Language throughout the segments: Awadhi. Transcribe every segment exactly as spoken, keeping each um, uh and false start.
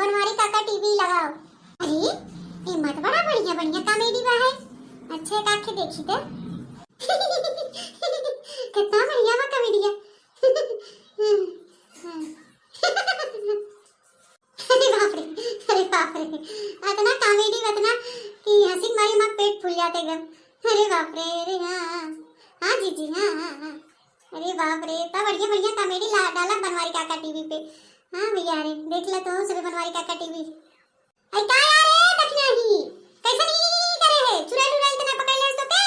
बनवारी काका टीवी लगाओ। अरे, ए मत बड़ा बढ़िया बढ़िया कॉमेडी बा है। अच्छा, एक आखे देखी त। कितना बढ़िया बा कॉमेडिया। अरे बाप रे, अरे बाप रे, इतना कॉमेडी, इतना कि हंसी के मारे हमार पेट फूल जात एकदम। अरे बाप रे, अरे हाँ, हाँ, हाँ जीजी, हाँ, हाँ, हाँ। अरे बाप रे, इतना बढ़िया बढ़िया कॉमेडी ला डाला बनवारी काका टीवी पे। हाँ भैया, अरे देख ले तो सभी बनवारी काका टीवी। अरे का यार, ए दखिनाही, कैसन ई करे है? चुड़ैल उड़ैल त ना पकड़ ले तो के?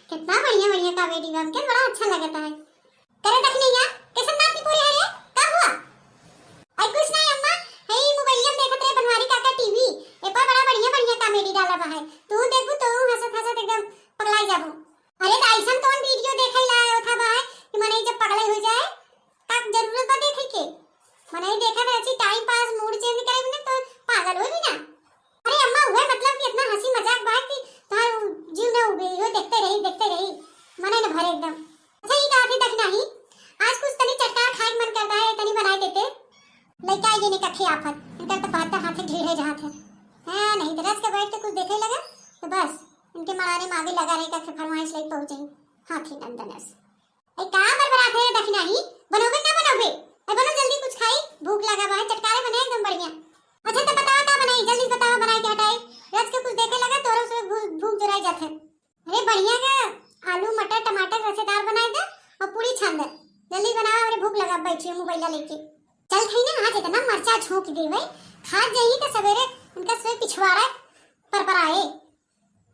कितना बढ़िया बढ़िया कॉमेडी बा, हमके बड़ा अच्छा लगता है। करे दखिनैया, कैसन नाती पूरे है रे? का हुआ? अरे कुछ नहीं अम्मा, हे मोबाइलिया में देखत रहे बनवारी काका टीवी, ए पर बड़ा बढ़िया बढ़िया कॉमेडी डाला बा है। तू देखबू तो हंसत हंसत एकदम पगलाई जाबू। अरे त ऐसन कौन वीडियो देखे ला आवत बा है कि मनई जब पगलाई हो जाए, का जरूरत बा देखे के? मनई देखत रहे टाइम पास, मूड चेंज करे ना तो पागल हो भी ना। अरे अम्मा, उहे मतलब कि इतना हंसी मजाक बा कि तोहार जीव ना उबे, इहो देखते रही, देखते रही, मने न भरे एकदम। अच्छा, ई कहत ही दखिनाही, आज कुछ तनी चटकार खाए के मन करता है, तनी बनाए देते। लइका आइगे ने कथे आफत, इनकर तो बहत्तर हाथे ढीढ़े जहात है। हाँ, नहीं तो रच के बैठ के कुछ देखे लगा, तो बस, इनके मड़ारे में आगे लगा रहे, कथे फरमाइश लई पहुंचे, हाथी नंदनस। ए, का बरबरात है दखिनाही? बनोबे ना बनोबे? ए, बनो जल्दी कुछ खाई, भूख लगा बा है, चटकारे बने एकदम बढ़िया। अच्छा तो बताओ का बनाई, जल्दी बताओ बनाई के हटाई। रच के कुछ देखे लगा तोरो से भू-, भूख जोराई जात है। अरे बढ़िया का आलू मटर टमाटर रसेदार बनाई दे और पूरी छान दे। जल्दी बनाओ, हमरे भूख लगा, बैठी है मोबाइल लेके। चल थई ना, आज इतना मरचा झोंक देवे, खा जाई तो सवेरे उनका सवेरे पिछवाड़ा पर पर आए।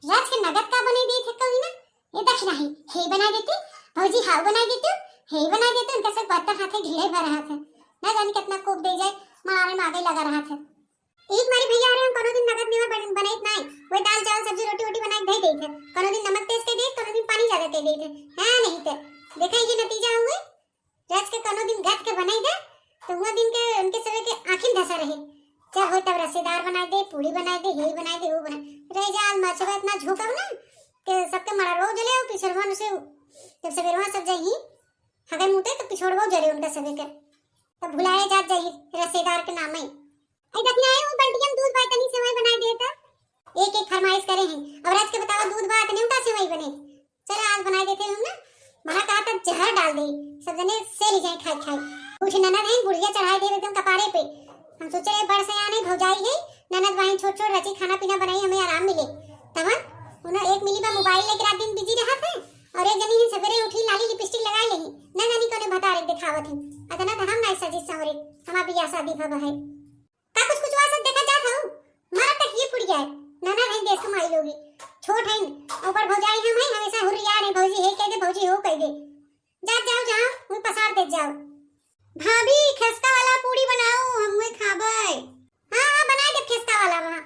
राज के नगद का बनाई देत है कही ना, ये दखिनाही, हे बनाई देती, भौजी हाउ बनाई देती, हे बनाई देती, उनका सब बर्तन हाथे ढीढ़े भर हाथ है। ना जाने कितना कोप दे जाए, मड़ारे में आगे लगा रहा था। एक मारी भैया, अरे हम कोनो दिन नगद नेवा बन-, बनाइत नाई, वे दाल चावल सब्जी रोटी वोटी बनाई दे देत है, कोनो दिन नमक तेज कर देत, कोनो दिन पानी ज्यादा कर देत है। हाँ नहीं तो देखा ये नतीजा हुए। राज के कोनो दिन गत के बनाई दे, तो हुआ दिन के उनके सवे के आँखिन धसा रहे। चाहे हो तब रसेदार बनाई दे, पूरी बनाई दे, हे बनाई दे, वो बनाई। रह जा, आज मरचवा इतना झोंकब ना, कि सबके मड़रवा जले, और पिछड़वा से, जब सवेरवा सब जाई, हगे मुते, तो पिछड़वा जले उनका सवे के। तब भुलाए जात जाई रसेदार के नामे। आई दखिनाही, वो बल्टिया में दूध बा, तनी सेवई बनाई देता। एक एक फरमाइश करे हैं। अब राज के बतावा, दूध बा, तनी उनका सेवई बने। चला, आज बनाई देते हम ना। मना कहा था जहर डाल दे, सब जने से ले जाए खाई खाई। कुछ ननद हैं, गुड़िया चढ़ाई देवे एकदम कपारे पे। हम सोचे रहे बड़ सयान है, भौजाई है, ननद बहिन छोट छोट रची खाना पीना बनाई, हमें आराम मिले। तवन उन्हें एक मिली बा मोबाइल लेके रात दिन बिजी रहा थे, और एक जनी ही सवेरे उठी लाली लिपस्टिक लगाई लेही, ना जानी कौने भतारे दिखावत ही। अतना तो हम नहीं सजी संवरे, हमार बियाह शादी भवा है। का कुछ कुछ वासत देखा जात हूँ? मारा तक ये फुट गया है। नाना है देश कमाई लोगी। छोट है, ऊपर भौजाई हम हैं, हमेशा हुर्रिया रहे, भौजी हे कह दे, भौजी हो कह दे। जात जाओ जहाँ, वही पसार देत जाओ। भाभी, खस्ता वाला पूड़ी बनाओ, हम वही खाबे। हाँ, हाँ, बनाए दे खस्ता वाला वहाँ।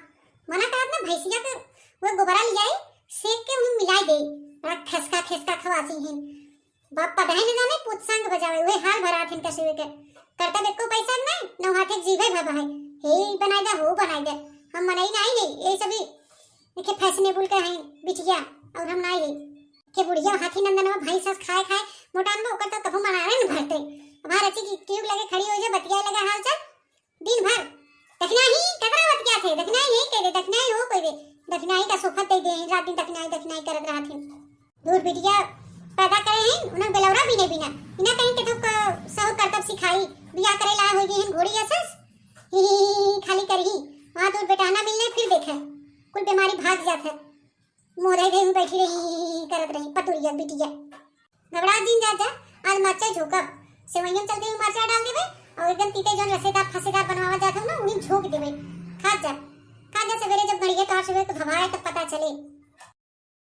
मना कहत ना भैंसिया के वो गोबरा लियाई, सेक के उन्हें मिलाई दे। बड़ा खस्ता, खस्ता खवासी हैं। बाप पढ़ाई न जाने, पूत संग बजावे, वही हाल भरा थिन कसे के। करता देखो पैसा ना, नौ हाथे जीवे भवा है। हे बनाई दे, हो बनाई दे। हम मनई नहीं है, ये सभी देखे फैशनेबल का है बिटिया, और हम नहीं है। के बुढ़िया हाथी नंदनवा भाई सास खाए खाए मोटान में ओकर तो कभू मनावे न भरते। हमार अच्छी की ट्यूब लगे खड़ी हो जाए, बतियाए लगा हाल चाल। दिन भर दखिनाही ककरा बतिया थे, दखिनाही यही कह दे, दखिनाही हो कह दे, दखिनाही का सोफत दे दे, रात दिन दखिनाही, दखिनाही करत रहा थे। दूर बिटिया पैदा करे हैं, उन्हें बेलौरा भी नहीं बिना, बिना कहीं के तो क-, सहु करतब सिखाई, बियाह करे ला हो गई हैं घोड़ी असस, ही, ही, ही, ही, खाली कर ही, वहाँ दूर बेटाना मिलने फिर देखे, कुल बीमारी भाग जात है। मोरे दे में बैठी रही, करत रही पतुरिया बिटिया। घबरा जिन जा, जा, आज मरचा झोंकब। सेवइयों चलते हुए मरचा डाल देबे और एकदम तीते जौन रसेदार फसेदार बनवावा जात हो ना, उन्हीं झोंक देबे। खा जा, खा जा, सवेरे जब बढ़िया तोहार सवेरे तो भवाए तब पता चले।